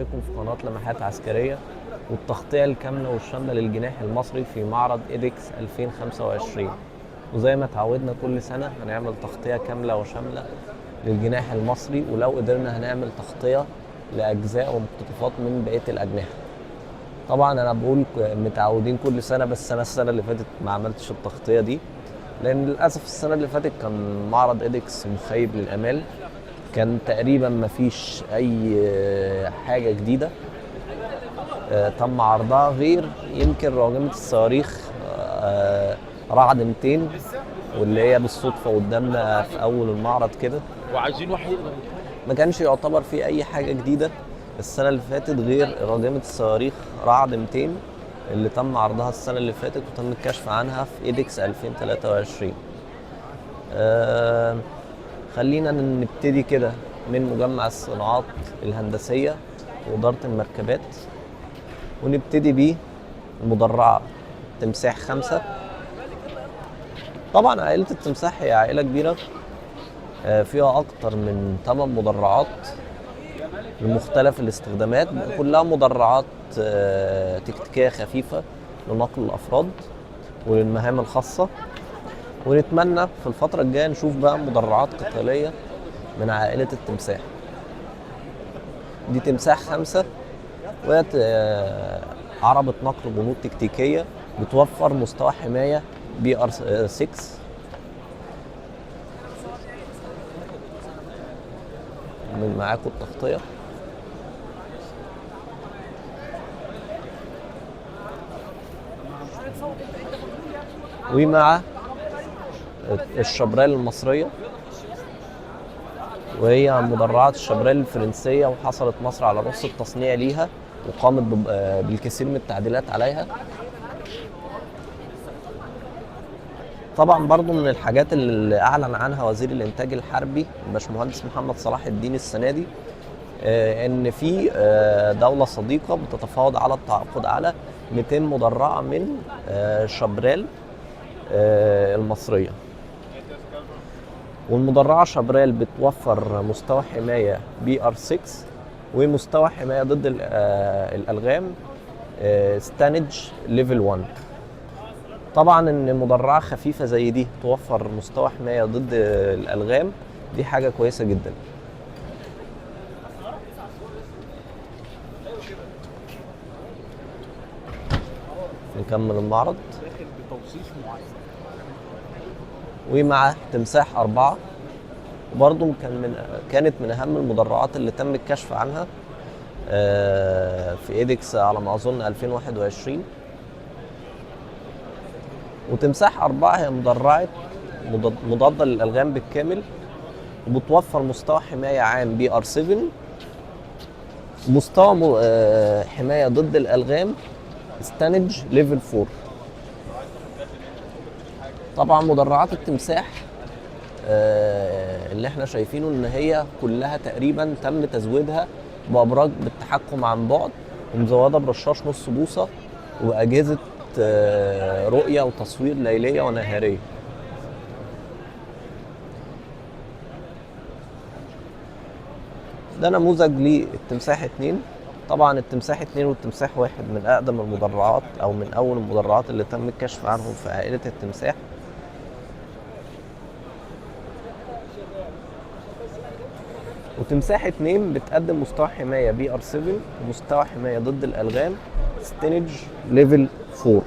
بكم في قناة لمحات عسكرية والتغطية الكاملة والشاملة للجناح المصري في معرض إيدكس 2025. وزي ما تعودنا كل سنة هنعمل تغطية كاملة وشاملة للجناح المصري، ولو قدرنا هنعمل تغطية لأجزاء ومقتطفات من بقية الأجنحة. طبعا أنا بقول متعودين كل سنة، بس أنا السنة اللي فاتت ما عملتش التغطية دي لأن للأسف السنة اللي فاتت كان معرض إيدكس مخيب للآمال، كان تقريبا ما فيش اي حاجة جديدة تم عرضها غير يمكن راجمه الصواريخ رعد 200، واللي هي بالصدفة قدامنا في اول المعرض كده، وعايزين واحد يقدر. ما كانش يعتبر في اي حاجة جديدة السنة اللي فاتت غير راجمه الصواريخ رعد 200 اللي تم عرضها السنة اللي فاتت وتم الكشف عنها في ايدكس 2023. خلينا نبتدي كده من مجمع الصناعات الهندسية وإدارة المركبات، ونبتدي بيه المدرعة تمساح 5. طبعا عائلة التمساح هي عائلة كبيرة، فيها أكتر من 8 مدرعات لمختلف الاستخدامات، كلها مدرعات تكتيكية خفيفة لنقل الأفراد وللمهام الخاصة. ونتمنى في الفترة الجاية نشوف بقى مدرعات قتالية من عائلة التمساح. دي تمساح 5، وهي عربة نقل جنود تكتيكية بتوفر مستوى حماية BR 6. من معاكم التغطية. ومع الشبرال المصرية، وهي مدرعات الشبرال الفرنسية، وحصلت مصر على رخصة تصنيع ليها وقامت بالكثير من التعديلات عليها. طبعا برضو من الحاجات اللي أعلن عنها وزير الإنتاج الحربي الباشمهندس محمد صلاح الدين السنة دي، إن في دولة صديقة بتتفاوض على التعاقد على 200 مدرعة من شبرال المصرية. والمدرعة شبرال بتوفر مستوى حماية BR 6 ومستوى حماية ضد الألغام STANAG level 1. طبعا ان مدرعة خفيفة زي دي توفر مستوى حماية ضد الألغام دي حاجة كويسة جدا. نكمل المعرض ومع تمساح 4، وبرضه كانت من أهم المدرعات اللي تم الكشف عنها في إيدكس على ما أظن 2021. وتمساح 4 هي مدرعة مضادة للألغام بالكامل، وبتوفر مستوى حماية عام BR 7، مستوى حماية ضد الألغام STANAG level 4. طبعا مدرعات التمساح اللي احنا شايفينه ان هي كلها تقريبا تم تزويدها بابراج بالتحكم عن بعد، ومزوده برشاش نص بوصه، واجهزة رؤية وتصوير ليليه ونهاريه. ده نموذج للتمساح 2. طبعا التمساح 2 والتمساح 1 من اقدم المدرعات او من اول المدرعات اللي تم الكشف عنهم في عائلة التمساح. وتمساح 2 بتقدم مستوى حماية BR 7 ومستوى حماية ضد الألغام STANAG level 4.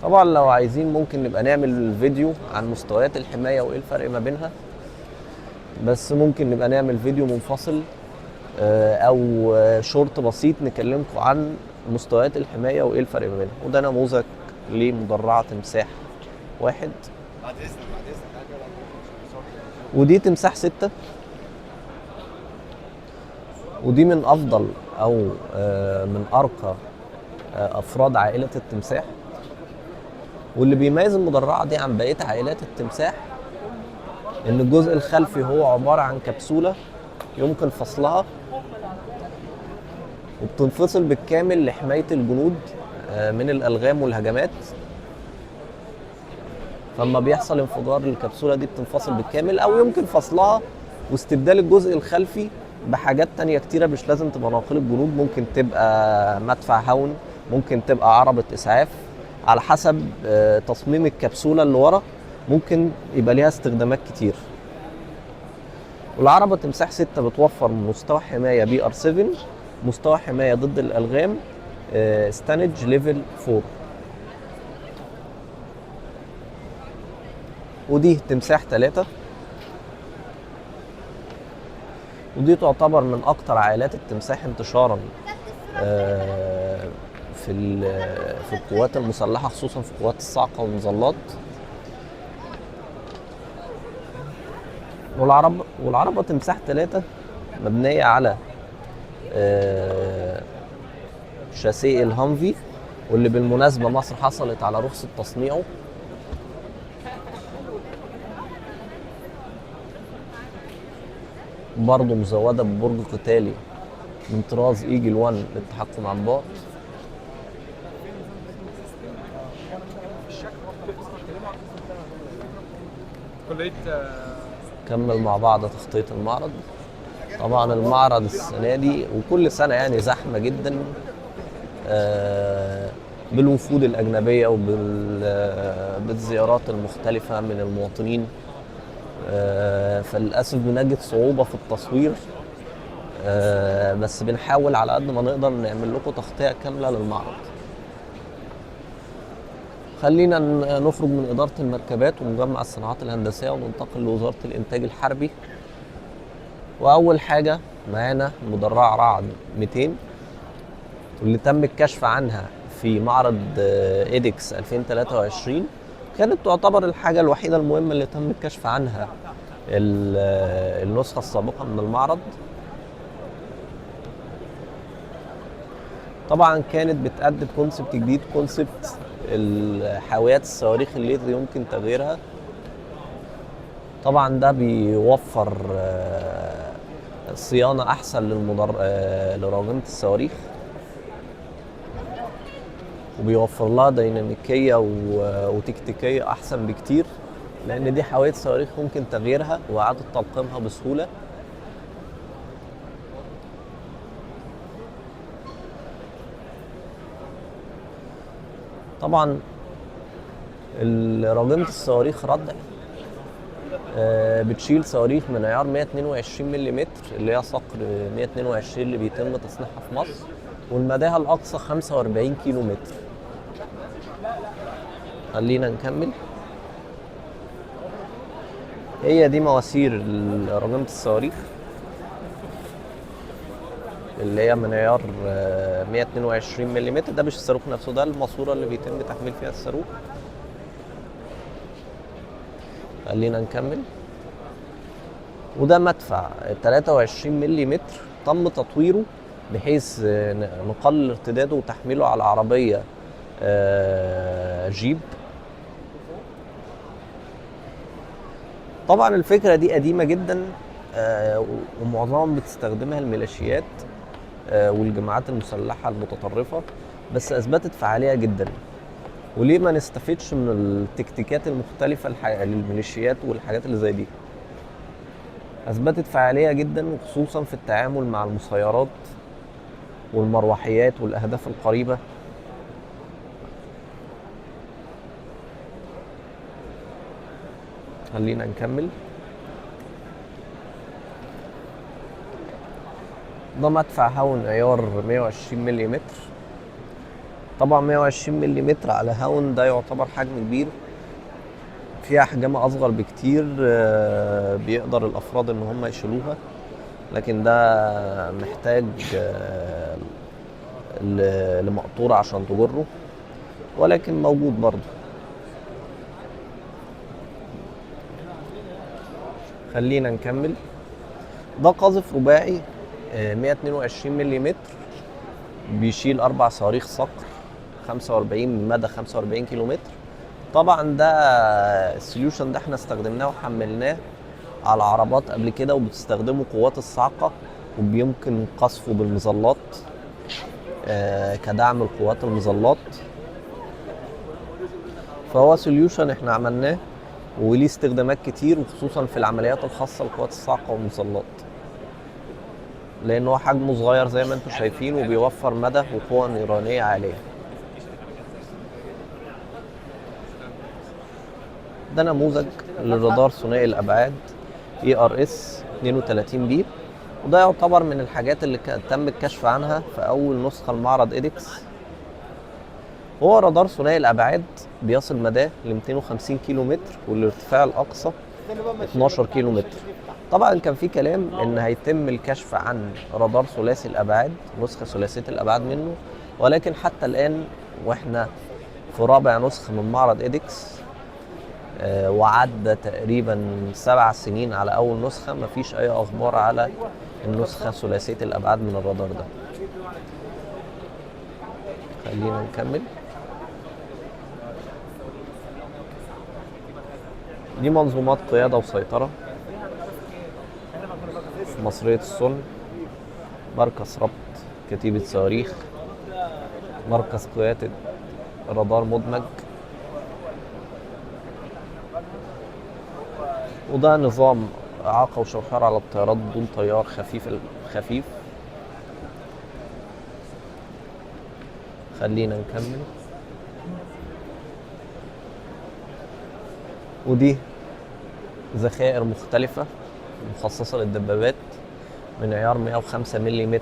طبعا لو عايزين ممكن نبقى نعمل فيديو عن مستويات الحماية وايه الفرق ما بينها، بس ممكن نبقى نعمل فيديو منفصل او شورت بسيط نكلمكم عن مستويات الحماية وايه الفرق ما بينها. وده نموذج لمدرعة تمساح 1، ودي تمساح 6، ودي من افضل او من ارقى افراد عائلة التمساح. واللي بيميز المدرعة دي عن بقية عائلات التمساح ان الجزء الخلفي هو عبارة عن كبسولة يمكن فصلها، وبتنفصل بالكامل لحماية الجنود من الألغام والهجمات. فلما بيحصل انفجار الكبسولة دي بتنفصل بالكامل، او يمكن فصلها واستبدال الجزء الخلفي بحاجات تانية كتيرة. مش لازم تبقى ناقلة جنود، ممكن تبقى مدفع هاون، ممكن تبقى عربة إسعاف، على حسب تصميم الكبسولة اللي ورا ممكن يبقى ليها استخدامات كتير. والعربة تمساح 6 بتوفر مستوى حماية BR 7، مستوى حماية ضد الألغام STANAG level 4. ودي تمساح 3، ودي تعتبر من أكتر عائلات التمساح انتشارا في القوات المسلحة، خصوصا في قوات الصاعقة والمظلات. والعربة تمساح 3 مبنية على شاسيه الهامفي، واللي بالمناسبة مصر حصلت على رخصة تصنيعه. برضه مزودة ببرج قتالي من طراز ايجل 1 للتحكم عن بعد. كلية. كمل مع بعض تخطيط المعرض. طبعا المعرض السنة دي وكل سنة يعني زحمة جدا، بالوفود الأجنبية وبالزيارات المختلفة من المواطنين، فللأسف بنجد صعوبة في التصوير، بس بنحاول على قد ما نقدر نعمل لكم تغطية كاملة للمعرض. خلينا نخرج من إدارة المركبات ومجمع الصناعات الهندسية وننتقل لوزارة الإنتاج الحربي. وأول حاجة معانا مدرعة رعد 200، واللي تم الكشف عنها في معرض إيدكس 2023. كانت تعتبر الحاجة الوحيدة المهمة اللي تم الكشف عنها النسخة السابقة من المعرض. طبعا كانت بتقدم concept جديد، concept الحاويات الصواريخ اللي يمكن تغييرها. طبعا ده بيوفر صيانة أحسن لراجمة الصواريخ، وبيوفر لها ديناميكية وتكتيكية أحسن بكتير، لأن دي حاوية صواريخ ممكن تغييرها وإعادة تلقيمها بسهولة. طبعا راجمة الصواريخ ردع، بتشيل صواريخ من عيار 122 ملم اللي هي صقر 122 اللي بيتم تصنيعها في مصر، والمداها الأقصى 45 كيلو متر. خلينا نكمل. هي دي مواسير راجمة الصواريخ اللي هي من عيار 122 ملم. ده مش الصاروخ نفسه، ده الماسورة اللي بيتم تحميل فيها الصاروخ. خلينا نكمل. وده مدفع 23 ملم تم تطويره بحيث نقلل ارتداده وتحميله على عربية جيب. طبعا الفكرة دي قديمة جدا، ومعظمهم بتستخدمها الميليشيات والجماعات المسلحة المتطرفة، بس أثبتت فعالية جدا. وليه ما نستفدش من التكتيكات المختلفة للميليشيات والحاجات اللي زي دي؟ أثبتت فعالية جدا، وخصوصا في التعامل مع المسيرات والمروحيات والأهداف القريبة. خلينا نكمل. ده مدفع هاون عيار 120 ملم. طبعا 120 ملم على هاون ده يعتبر حجم كبير، في احجام اصغر بكتير، بيقدر الافراد ان هم يشيلوها، لكن ده محتاج لمقطورة عشان تجره، ولكن موجود برضه. خلينا نكمل. ده قاذف رباعي، 122 ملم، بيشيل 4 صواريخ صقر 45 من مدى 45 كيلو متر. طبعا ده ال solution ده احنا استخدمناه وحملناه على عربات قبل كده، وبتستخدمه قوات الصاعقة، وبيمكن قصفه بالمظلات، كدعم لقوات المظلات. فهو solution احنا عملناه وليه استخدامات كتير، وخصوصا في العمليات الخاصة لقوات الصاعقة والمظلات، لان هو حجمه صغير زي ما انتم شايفين، وبيوفر مدى وقوة نيرانية عالية. ده نموذج للرادار ثنائي الابعاد ARS 32 B، وده يعتبر من الحاجات اللي تم الكشف عنها في اول نسخة لمعرض ايدكس. هو رادار ثنائي الابعاد بيصل مداه ل 250 كيلو متر، والارتفاع الاقصى 12 كيلو متر. طبعا كان في كلام ان هيتم الكشف عن رادار ثلاثي الابعاد، نسخه ثلاثية الابعاد منه، ولكن حتى الان واحنا في رابع نسخه من معرض ايدكس، وعدى تقريبا 7 سنين على اول نسخه، مفيش اي اخبار على النسخة ثلاثية الابعاد من الرادار ده. خلينا نكمل. دي منظومات قيادة وسيطرة مصرية الصنع، مركز ربط كتيبة صواريخ، مركز قيادة رادار مدمج، وده نظام إعاقة وشوشرة على الطيارات بدون طيار خفيف الخفيف. خلينا نكمل. ودي ذخائر مختلفة مخصصة للدبابات من عيار 105 ملم،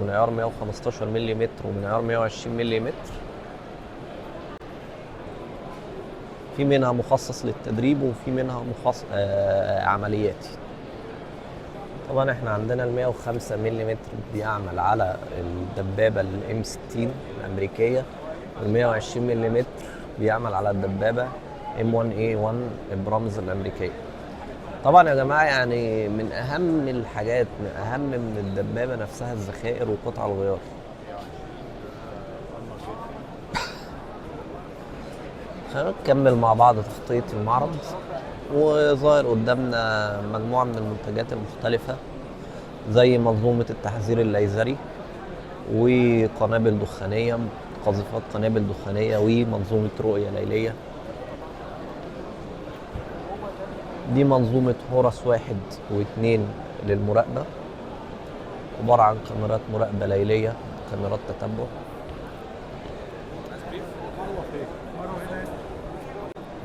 ومن عيار 115 ملم، ومن عيار 120 ملم. في منها مخصص للتدريب، وفي منها مخصص عملياتي. طبعا احنا عندنا ال 105 ملم بيعمل على الدبابة ال M 60 الأمريكية، وال 120 ملم بيعمل على الدبابة M 1 A 1 ابرامز الأمريكية. طبعا يا جماعة يعني من أهم الحاجات، من أهم من الدبابة نفسها الذخائر وقطع الغيار. خلينا نكمل مع بعض تخطيط المعرض. وظاهر قدامنا مجموعة من المنتجات المختلفة زي منظومة التحذير الليزري وقنابل دخانية، قاذفات قنابل دخانية، ومنظومة رؤية ليلية. دي منظومة هورس 1 و2 للمراقبة، عبارة عن كاميرات مراقبة ليلية، كاميرات تتبع.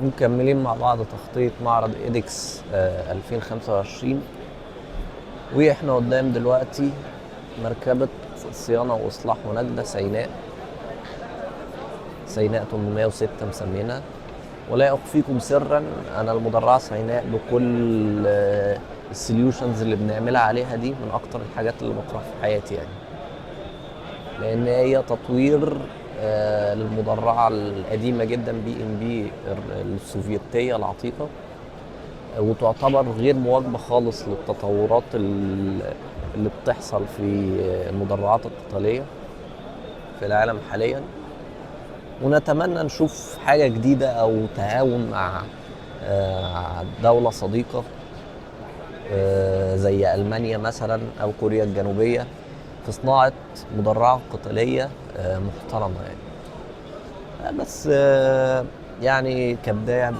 مكملين مع بعض تخطيط معرض ايدكس 2025، واحنا قدام دلوقتي مركبة صيانة وإصلاح ونجدة سيناء، سيناء 806 مسمينها. ولا أخفيكم سرا، أنا المدرعة سيناء بكل السوليوشنز اللي بنعملها عليها دي من أكتر الحاجات اللي بكرهها في حياتي يعني، لأن هي تطوير للمدرعة القديمة جدا BMP السوفيتية العتيقة، وتعتبر غير مواكبة خالص للتطورات اللي بتحصل في المدرعات القتالية في العالم حاليا. ونتمنى نشوف حاجة جديدة أو تعاون مع دولة صديقة زي ألمانيا مثلا أو كوريا الجنوبية في صناعة مدرعة قتالية محترمة يعني. بس يعني كبداية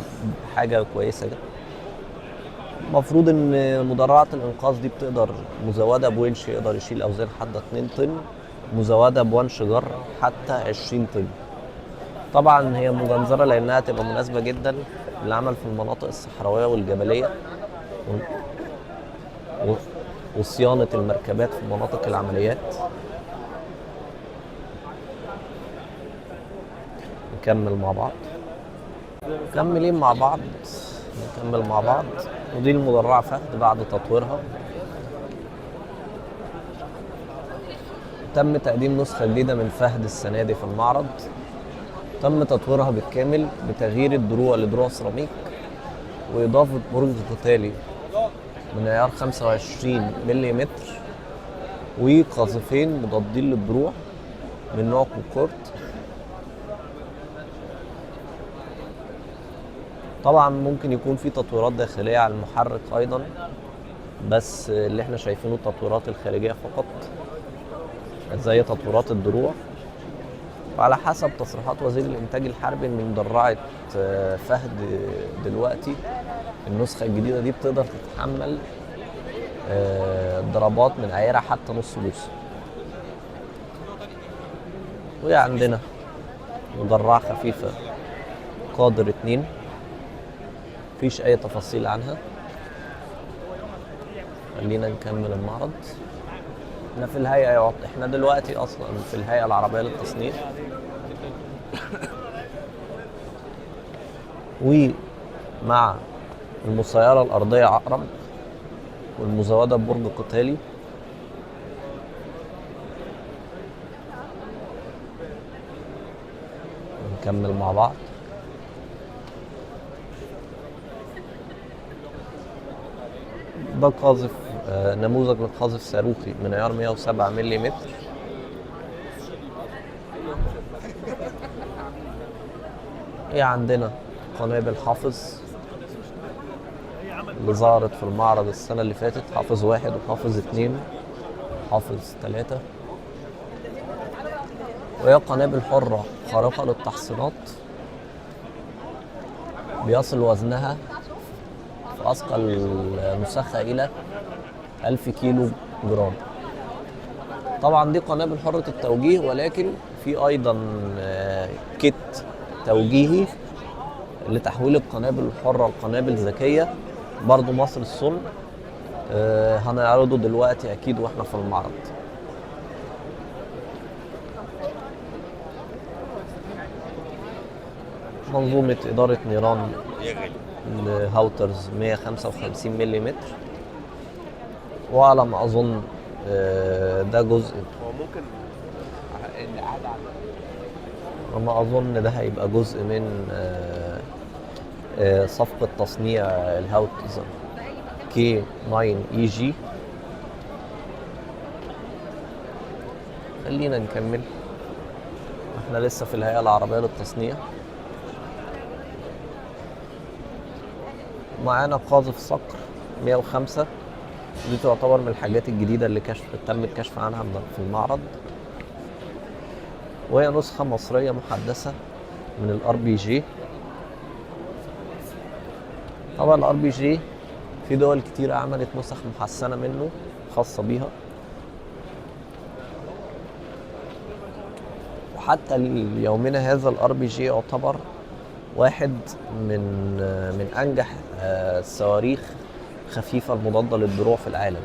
حاجة كويسة جدا. المفروض ان مدرعة الانقاذ دي بتقدر مزودة بونش يقدر يشيل اوزان حتى 2 طن، مزودة بونش جر حتى 20 طن. طبعا هي مجنزرة لانها تبقى مناسبة جدا للعمل في المناطق الصحراوية والجبلية وصيانة المركبات في مناطق العمليات. نكمل مع بعض، مكملين مع بعض، نكمل مع بعض. ودي المدرعة فهد بعد تطويرها. تم تقديم نسخة جديدة من فهد السنة دي في المعرض، تم تطويرها بالكامل بتغيير الدروع لدروع سيراميك وإضافة برج قتالي من عيار 25 ملم وقاذفين مضادين للدروع من نوع كونكورد. طبعا ممكن يكون في تطويرات داخلية على المحرك أيضا، بس اللي احنا شايفينه التطويرات الخارجية فقط زي تطويرات الدروع. وعلى حسب تصريحات وزير الإنتاج الحربي إن مدرعة فهد دلوقتي النسخة الجديدة دي بتقدر تتحمل ضربات من عيارها حتى نص بوصة. وهي عندنا مدرعة خفيفة قادر 2، مفيش أي تفاصيل عنها. خلينا نكمل المعرض. احنا في الهيئة احنا دلوقتي أصلا في الهيئة العربية للتصنيع، ومع المسيرة الأرضية عقرب والمزودة ببرج قتالي. نكمل مع بعض. ده قاذف، نموذج لقاذف صاروخي من عيار 107 ملم. ايه عندنا قنابل حافظ اللي ظهرت في المعرض السنة اللي فاتت، حافظ 1 وحافظ 2 حافظ 3. وهي قنابل حرة خارقة للتحصينات، بيصل وزنها في أثقل نسخة إلى 1000 كيلو جرام. طبعا دي قنابل حرة التوجيه، ولكن في أيضا كت توجيهي لتحويل القنابل الحرة لقنابل ذكية، برضو مصر الصنع. هنعرضه دلوقتي أكيد وإحنا في المعرض. منظومة إدارة نيران لهاوترز 155 ملم، وعلى ما أظن ده جزء، هو ممكن اللي قاعد على ما أظن ده هيبقى جزء من صفقة تصنيع الهاوتزر كي 9 اي جي. خلينا نكمل، احنا لسه في الهيئة العربية للتصنيع. معانا قاذف صقر 105، دي تعتبر من الحاجات الجديدة اللي تم الكشف عنها في المعرض، وهي نسخة مصرية محدثة من الار بي جي. طبعا الار بي جي في دول كتير عملت نسخ محسنة منه خاصة بيها، وحتى يومنا هذا الار بي جي يعتبر واحد من انجح الصواريخ خفيفة المضادة للدروع في العالم.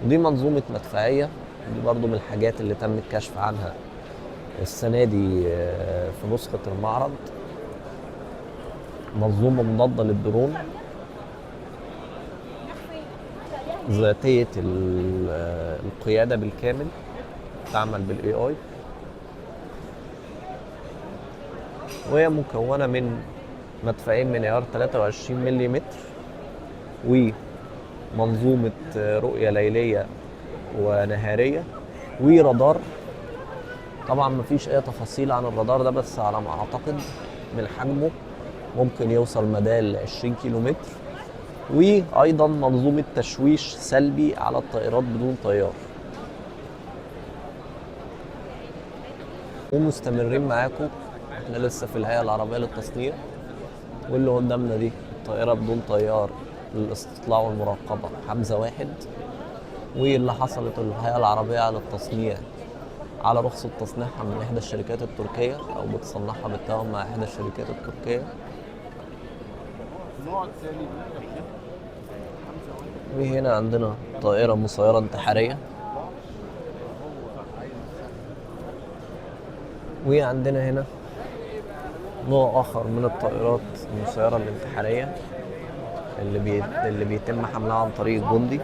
دي منظومة مدفعية، دي برضو من الحاجات اللي تم الكشف عنها السنة دي في نسخة المعرض. منظومة مضادة للدرون ذاتية القيادة بالكامل، تعمل بالاي اي، وهي مكونة من مدفعين من عيار 23 ملم ومنظومة رؤية ليلية ونهارية ورادار. طبعا مفيش اي تفاصيل عن الرادار ده، بس على ما اعتقد من حجمه ممكن يوصل مداه ل 20 كيلو متر، وايضا منظومة تشويش سلبي على الطائرات بدون طيار. ومستمرين معاكم، احنا لسه في الهيئة العربية للتصنيع، واللي قدامنا دي الطائرة بدون طيار للاستطلاع والمراقبة حمزة 1، واللي حصلت الهيئة العربية على التصنيع على رخصة تصنيعها من إحدى الشركات التركية، أو بتصنعها بالتعاون مع إحدى الشركات التركية. وهنا عندنا طائرة مسيرة انتحارية، وعندنا هنا نوع آخر من الطائرات المسيرة الانتحارية اللي بيتم حملها عن طريق الجندي،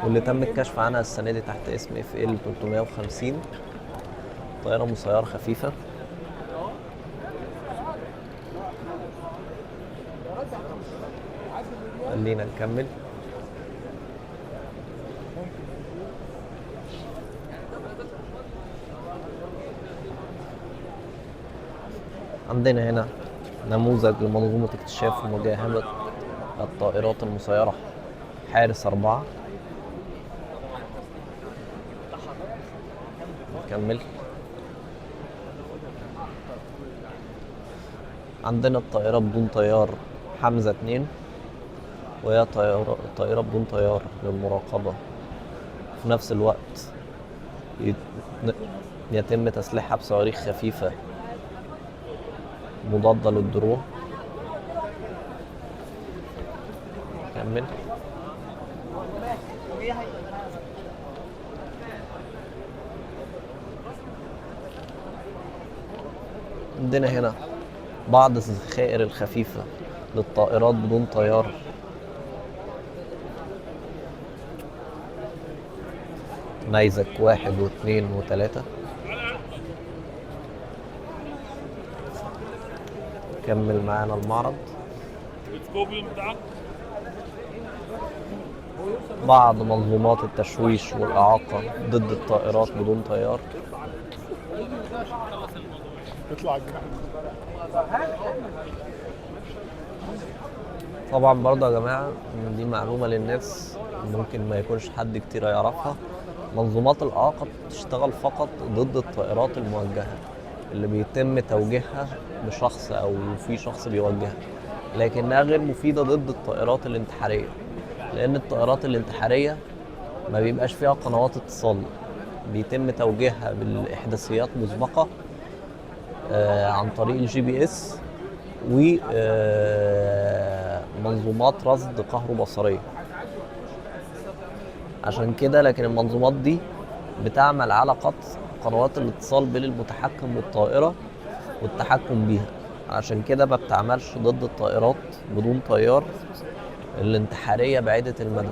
واللي تم الكشف عنها السنة دي تحت اسم اف ال 350، طائرة مسيرة خفيفة. خلينا نكمل. عندنا هنا نموذج لمنظومة اكتشاف ومجاهمة الطائرات المسيرة حارس 4. نكمل. عندنا الطائرة بدون طيار حمزة 2، وهي طائرة بدون طيار للمراقبة، في نفس الوقت يتم تسليحها بصواريخ خفيفة مضادة للدروع. كمل. عندنا هنا بعض الذخائر الخفيفة للطائرات بدون طيار. نيزك 1 و2 و3. كمل معانا المعرض. بعض منظومات التشويش والإعاقة ضد الطائرات بدون طيار. طبعا برضه يا جماعة دي معلومة للناس ممكن ما يكونش حد كتير يعرفها، منظومات الإعاقة بتشتغل فقط ضد الطائرات الموجهة اللي بيتم توجيهها بشخص أو في شخص بيوجهها، لكنها غير مفيدة ضد الطائرات الانتحارية، لأن الطائرات الانتحارية ما بيبقاش فيها قنوات اتصال، بيتم توجيهها بالإحداثيات مسبقة عن طريق ال GPS و منظومات رصد كهروبصرية. عشان كده لكن المنظومات دي بتعمل على قطع قنوات الاتصال بين المتحكم والطائرة والتحكم بيها، عشان كده ما بتعملش ضد الطائرات بدون طيار الانتحارية بعيدة المدى.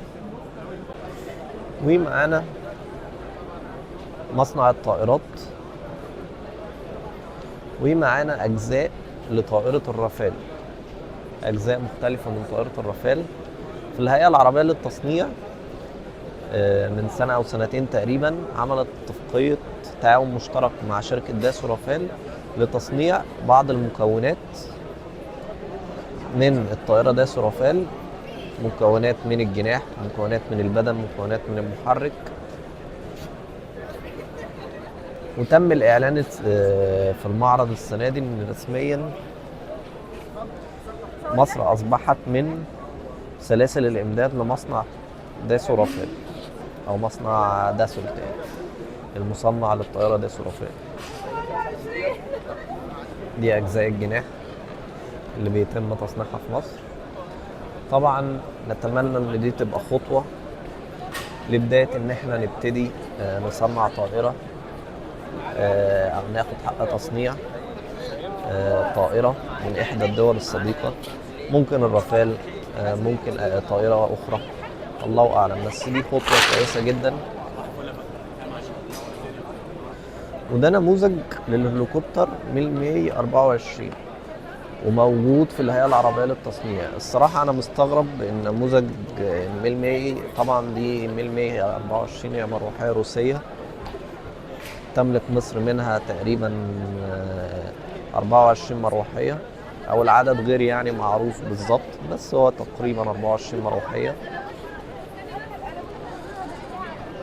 ومعانا مصنع الطائرات، ومعانا أجزاء لطائرة الرافال، أجزاء مختلفة من طائرة الرافال. في الهيئة العربية للتصنيع من سنة أو سنتين تقريبا عملت اتفاقية تعاون مشترك مع شركة داسو رافال لتصنيع بعض المكونات من الطائرة داسو رافال، مكونات من الجناح، مكونات من البدن، مكونات من المحرك. وتم الإعلان في المعرض السنة دي إن رسميا مصر أصبحت من سلاسل الإمداد لمصنع داسو رافال أو مصنع داسولت المصنع للطائرة داسو رافال. دي أجزاء الجناح اللي بيتم تصنيعها في مصر. طبعا نتمنى إن دي تبقى خطوة لبداية إن إحنا نبتدي نصنع طائرة، أو ناخد حق تصنيع طائرة من إحدى الدول الصديقة، ممكن الرافال، ممكن طائرة أخرى، الله أعلم، بس دي خطوة كويسة جدا. وده نموذج للهليكوبتر ميل 124 وموجود في الهيئة العربية للتصنيع. الصراحة أنا مستغرب إن نموذج ميل 100، طبعا دي ميل 124 هي مروحية روسية تملك مصر منها تقريبا 24 مروحية، أو العدد غير يعني معروف بالظبط، بس هو تقريبا 24 مروحية.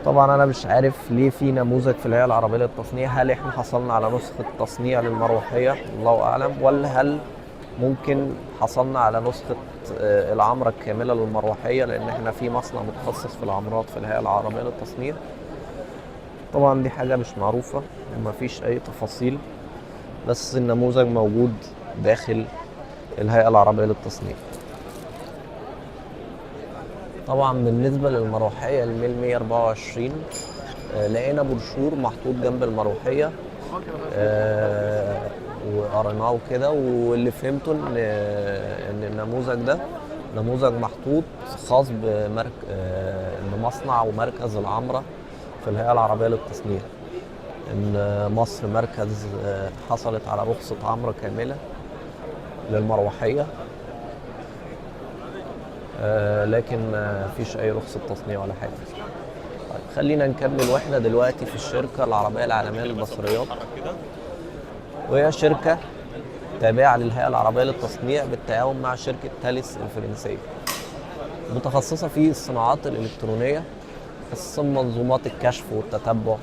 طبعا أنا مش عارف ليه في نموذج في الهيئة العربية للتصنيع، هل إحنا حصلنا على نسخة تصنيع للمروحية الله أعلم، ولا هل ممكن حصلنا على نسخة العمرة الكاملة للمروحية، لأن إحنا في مصنع متخصص في العمرات في الهيئة العربية للتصنيع. طبعا دي حاجة مش معروفة ومفيش أي تفاصيل، بس النموذج موجود داخل الهيئة العربية للتصنيع. طبعا بالنسبة للمروحية الميل 124 لقينا بروشور محطوط جنب المروحية، وقريناه وكده، واللي فهمته ان النموذج ده نموذج محطوط خاص بمصنع ومركز العمرة في الهيئة العربية للتصنيع، ان مصر مركز حصلت على رخصة عمرة كاملة للمروحية، لكن ما فيش اي رخصة تصنيع ولا حاجة. طيب خلينا نكمل واحنا دلوقتي في الشركة العربية العالمية للبصريات، وهي شركة تابعة للهيئة العربية للتصنيع بالتعاون مع شركة تاليس الفرنسية. متخصصة في الصناعات الإلكترونية، خصوصا منظومات الكشف والتتبع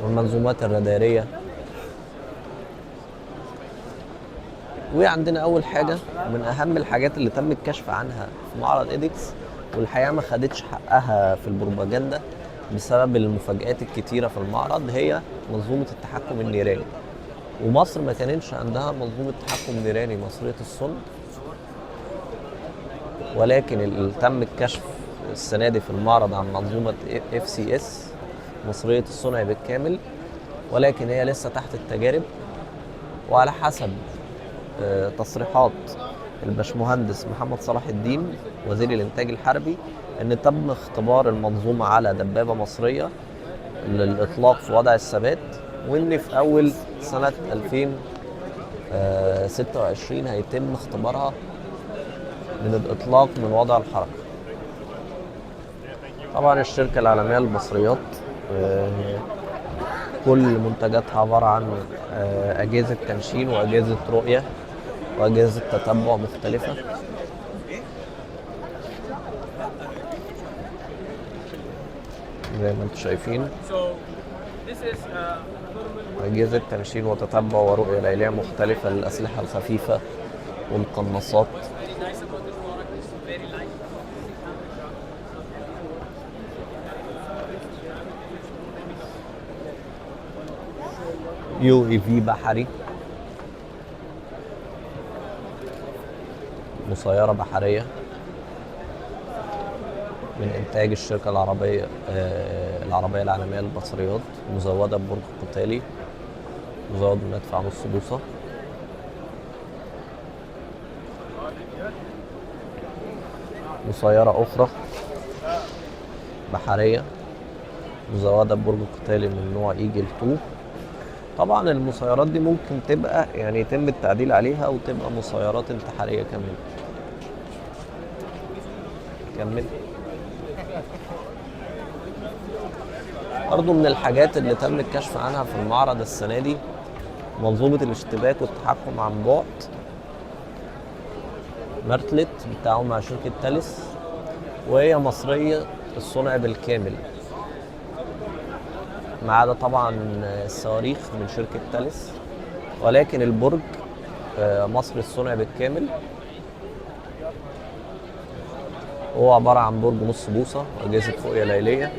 والمنظومات الرادارية. وعندنا أول حاجة من أهم الحاجات اللي تم الكشف عنها في معرض إيدكس، والحقيقة ما خدتش حقها في البروباجندا بسبب المفاجآت الكتيرة في المعرض، هي منظومة التحكم النيراني. ومصر ما كانتش عندها منظومة تحكم نيراني مصرية الصنع، ولكن اللي تم الكشف السنة دي في المعرض عن منظومة FCS مصرية الصنع بالكامل، ولكن هي لسه تحت التجارب. وعلى حسب تصريحات الباشمهندس محمد صلاح الدين وزير الإنتاج الحربي، إن تم اختبار المنظومة على دبابة مصرية للإطلاق في وضع الثبات، وإن في أول سنة 2026 هيتم اختبارها من الإطلاق من وضع الحركة. طبعا الشركة العالمية للبصريات كل منتجاتها عبارة عن أجهزة تنشين وأجهزة رؤية وأجهزة تتبع مختلفة. زي ما انتم شايفين أجهزة تنشين وتتبع ورؤية ليلية مختلفة للأسلحة الخفيفة والقناصات. UAV بحري، مسيرة بحرية من إنتاج الشركة العربية العالمية للبصريات، مزودة ببرج قتالي، مزود بمدفع نص بوصة. مسيرة أخرى بحرية مزودة ببرج قتالي من نوع إيجل 2. طبعا المسيرات دي ممكن تبقى يتم التعديل عليها وتبقى مسيرات انتحارية كمان. كمل. برضو من الحاجات اللي تم الكشف عنها في المعرض السنة دي منظومة الاشتباك والتحكم عن بعد مارتلت بالتعاون مع شركة تالس، وهي مصرية الصنع بالكامل ما عدا طبعا الصواريخ من شركة تالس، ولكن البرج مصري الصنع بالكامل. هو عبارة عن برج نص بوصة وأجهزة رؤية ليلية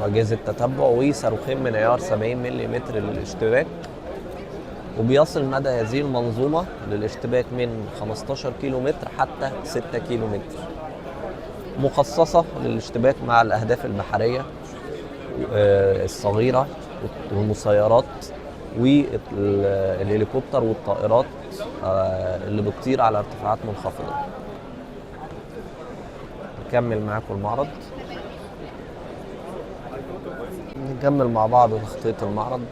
وأجهزة تتبع وصاروخين من عيار 70 ملم للاشتباك. وبيصل مدى هذه المنظومة للاشتباك من 15 كيلو متر حتى 6 كيلو متر، مخصصة للاشتباك مع الأهداف البحرية الصغيرة والمسيرات والهليكوبتر والطائرات اللي بتطير على ارتفاعات منخفضة. نكمل معاكم المعرض، نكمل مع بعض تخطيط المعرض.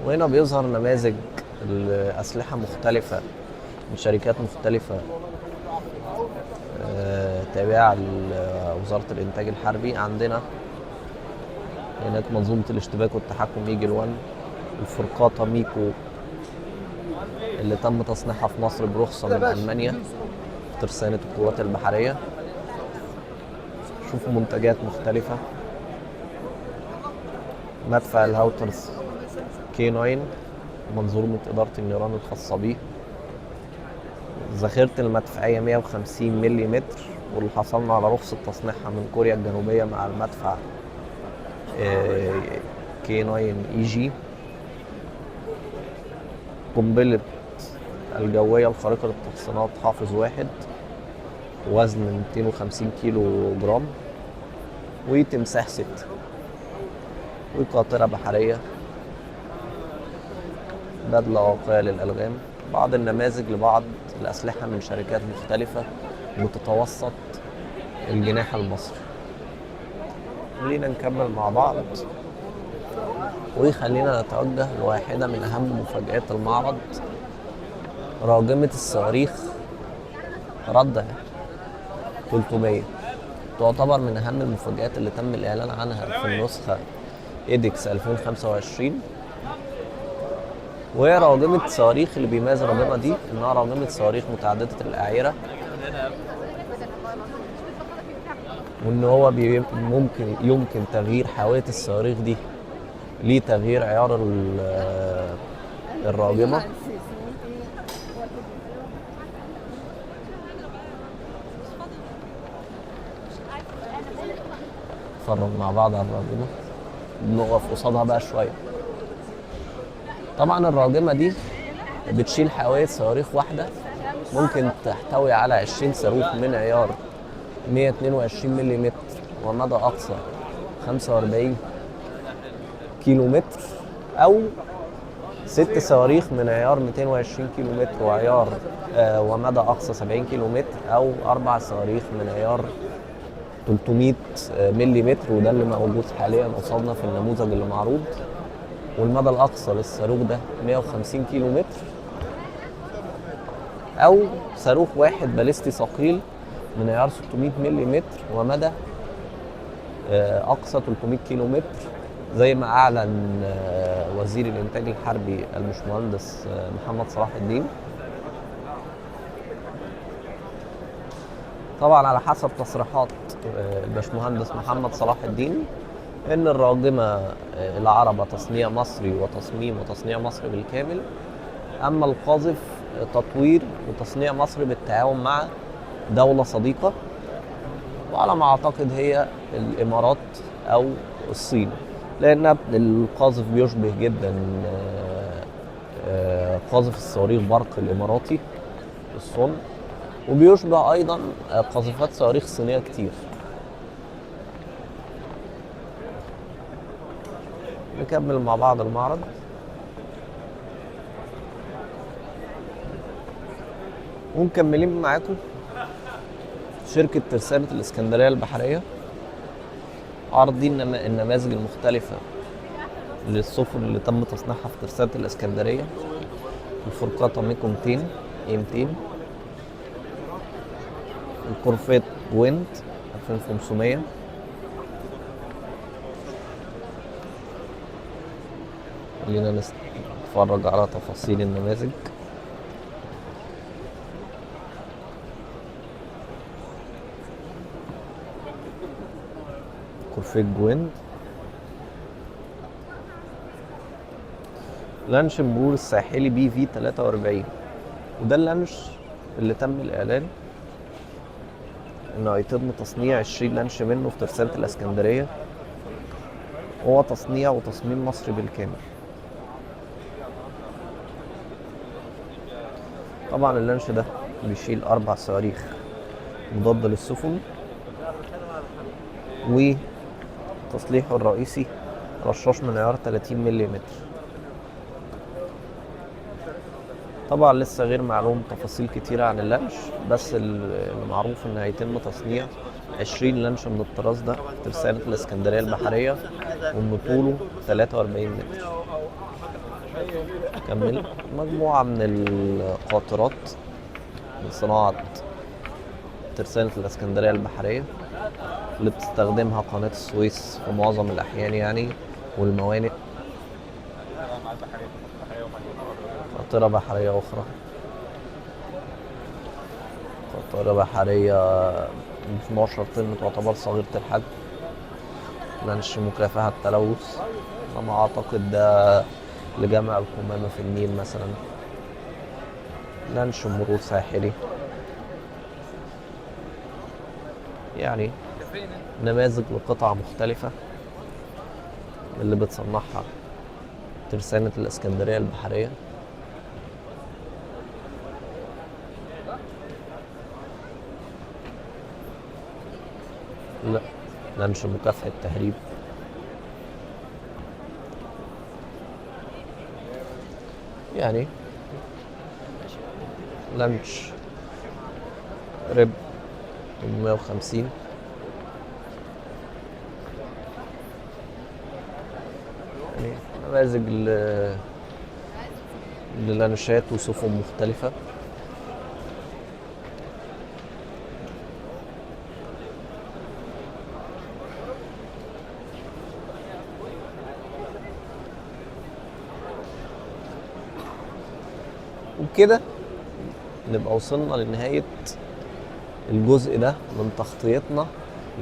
وهنا بيظهر نماذج الأسلحة مختلفة من شركات مختلفة تابعة لوزارة الإنتاج الحربي. عندنا هناك منظومة الاشتباك والتحكم إيجل 1، الفرقاطة ميكو اللي تم تصنيعها في مصر برخصة من ألمانيا في ترسانة القوات البحرية. شوفوا منتجات مختلفة، مدفع الهاوترز كي 9 منظومة إدارة النيران الخاصة بيه، ذخيرة المدفعية 150 ملم واللي حصلنا على رخصة تصنيعها من كوريا الجنوبية مع المدفع كي 9 اي جي. قنبلة الجوية الخارقة للتحصينات حافظ 1 وزن 250 كيلو جرام، وتمساح 6، وقاطرة بحرية، بدلة واقية للألغام. بعض النماذج لبعض الأسلحة من شركات مختلفة بتتوسط الجناح المصري. خلينا نكمل مع بعض، وخلينا نتوجه لواحدة من أهم مفاجآت المعرض، راجمة الصواريخ ردع 300. تعتبر من أهم المفاجآت اللي تم الإعلان عنها في النسخة إيدكس 2025. وهي راجمة صواريخ. اللي بيميز الراجمة دي إنها راجمة صواريخ متعددة الأعيرة، وإن هو ممكن يمكن تغيير حاوية الصواريخ دي لتغيير عيار الراجمة. نتفرج مع بعض على الراجمة، نقف قصادها بقى شوية. طبعا الراجمة دي بتشيل حاوية صواريخ واحدة، ممكن تحتوي على 20 صاروخ من عيار 122 ملم ومدى أقصى 45 كيلو متر، أو 6 صواريخ من عيار 220 كيلو متر وعيار ومدى أقصى 70 كيلو متر، أو 4 صواريخ من عيار 300 ملم، وده اللي موجود حاليا قصادنا في النموذج اللي معروض. والمدى الأقصى للصاروخ ده 150 كيلو متر، أو صاروخ واحد باليستي ثقيل من عيار 600 ملم ومدى أقصى 300 كيلو متر، زي ما أعلن وزير الإنتاج الحربي الباشمهندس محمد صلاح الدين. طبعا على حسب تصريحات الباشمهندس محمد صلاح الدين إن الراجمة العربة تصنيع مصري وتصميم وتصنيع مصري بالكامل، أما القاذف تطوير وتصنيع مصري بالتعاون مع دولة صديقة، وعلى ما أعتقد هي الإمارات أو الصين، لأن القاذف بيشبه جدا قاذف الصواريخ برق الإماراتي الصن، وبيشبه أيضا قاذفات صواريخ صينية كتير. نكمل مع بعض المعرض. ومكملين معاكم شركة ترسانة الإسكندرية البحرية، عارضين النماذج المختلفة للسفن اللي تم تصنيعها في ترسانة الإسكندرية. الفرقاطة ميكو 200 A200، الكورفيت ويند 2500، خلينا نتفرج على تفاصيل النماذج. كورفيت جويند، لانش مرور الساحلي بي في 43، وده اللانش اللي تم الإعلان إنه هيتم تصنيع 20 لانش منه في ترسانة الإسكندرية، وهو تصنيع وتصميم مصري بالكامل. طبعا اللانش ده بيشيل 4 صواريخ مضادة للسفن، وتصليحه الرئيسي رشاش من عيار 30 ملم. طبعا لسه غير معلوم تفاصيل كتيرة عن اللانش، بس المعروف ان هيتم تصنيع 20 لانش من الطراز ده في ترسانة الإسكندرية البحرية، وان طوله 43 متر. كمل. مجموعة من القاطرات من صناعة ترسانة الإسكندرية البحرية اللي بتستخدمها قناة السويس في معظم الأحيان والموانئ. قاطرة بحرية أخرى، قاطرة بحرية 12 طن تعتبر صغيرة الحجم، لانش مكافحة التلوث، على ما أعتقد ده لجمع القمامة في النيل مثلا. لانش مرور ساحلي، نماذج لقطع مختلفة اللي بتصنعها ترسانة الإسكندرية البحرية. لا، لانش مكافحة تهريب. لانش ريب 850. نماذج للانشات وسفن مختلفة. وبكده نبقى وصلنا لنهاية الجزء ده من تغطيتنا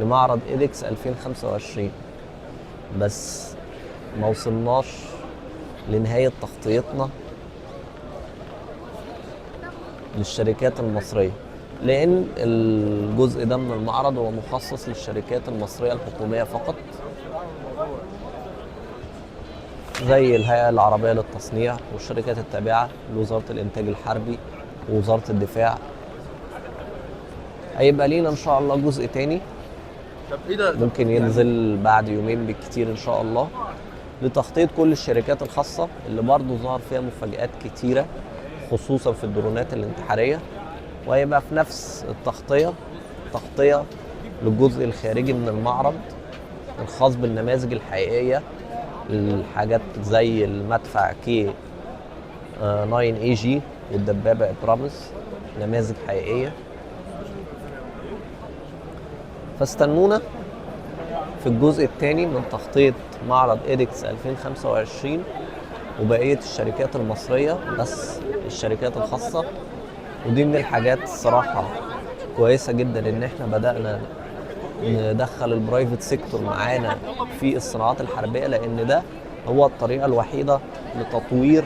لمعرض إيدكس 2025، بس ما وصلناش لنهاية تغطيتنا للشركات المصرية، لأن الجزء ده من المعرض هو مخصص للشركات المصرية الحكومية فقط، زي الهيئة العربية للتصنيع والشركات التابعة لوزارة الإنتاج الحربي ووزارة الدفاع. هيبقى لينا إن شاء الله جزء تاني طب ايه ده؟ ممكن ينزل بعد يومين بالكتير إن شاء الله، لتغطية كل الشركات الخاصة اللي برضو ظهر فيها مفاجآت كتيرة، خصوصا في الدرونات الانتحارية. وهيبقى في نفس التغطية تغطية للجزء الخارجي من المعرض الخاص بالنماذج الحقيقية، الحاجات زي المدفع K 9 AG والدبابة ابرامز، نماذج حقيقية. فاستنونا في الجزء الثاني من تغطية معرض إيدكس 2025 وبقية الشركات المصرية، بس الشركات الخاصة. ودي من الحاجات الصراحة كويسة جدا إن إحنا بدأنا ندخل ال private sector معانا في الصناعات الحربية، لأن ده هو الطريقة الوحيدة لتطوير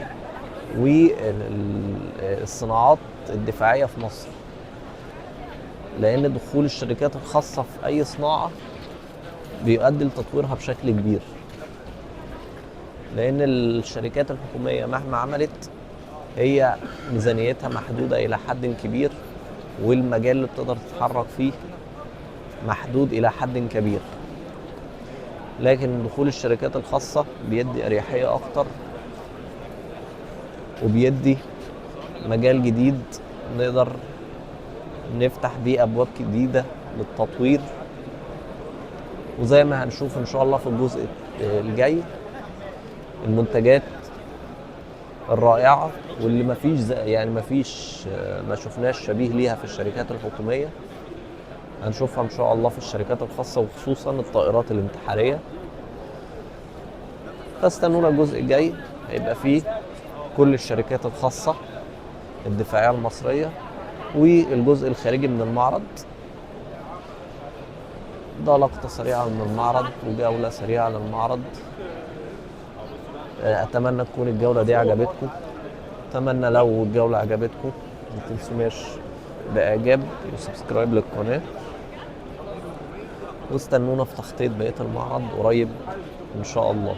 والصناعات الدفاعية في مصر، لأن دخول الشركات الخاصة في أي صناعة بيؤدي لتطويرها بشكل كبير، لأن الشركات الحكومية مهما عملت هي ميزانيتها محدودة إلى حد كبير، والمجال اللي بتقدر تتحرك فيه محدود إلى حد كبير. لكن دخول الشركات الخاصة بيدي أريحية أكتر، وبيدي مجال جديد نقدر نفتح بيه أبواب جديدة للتطوير. وزي ما هنشوف إن شاء الله في الجزء الجاي المنتجات الرائعة واللي مفيش يعني مفيش، ما شفناش شبيه ليها في الشركات الحكومية، هنشوفها إن شاء الله في الشركات الخاصة، وخصوصا الطائرات الانتحارية. فاستنونا الجزء الجاي هيبقى فيه كل الشركات الخاصة الدفاعية المصرية والجزء الخارجي من المعرض. ده لقطة سريعة من المعرض وجولة سريعة للمعرض. أتمنى تكون الجولة دي عجبتكم، أتمنى لو الجولة عجبتكم ما تنسوناش بإعجاب وسبسكرايب للقناة، واستنونا في تغطية بقية المعرض قريب إن شاء الله.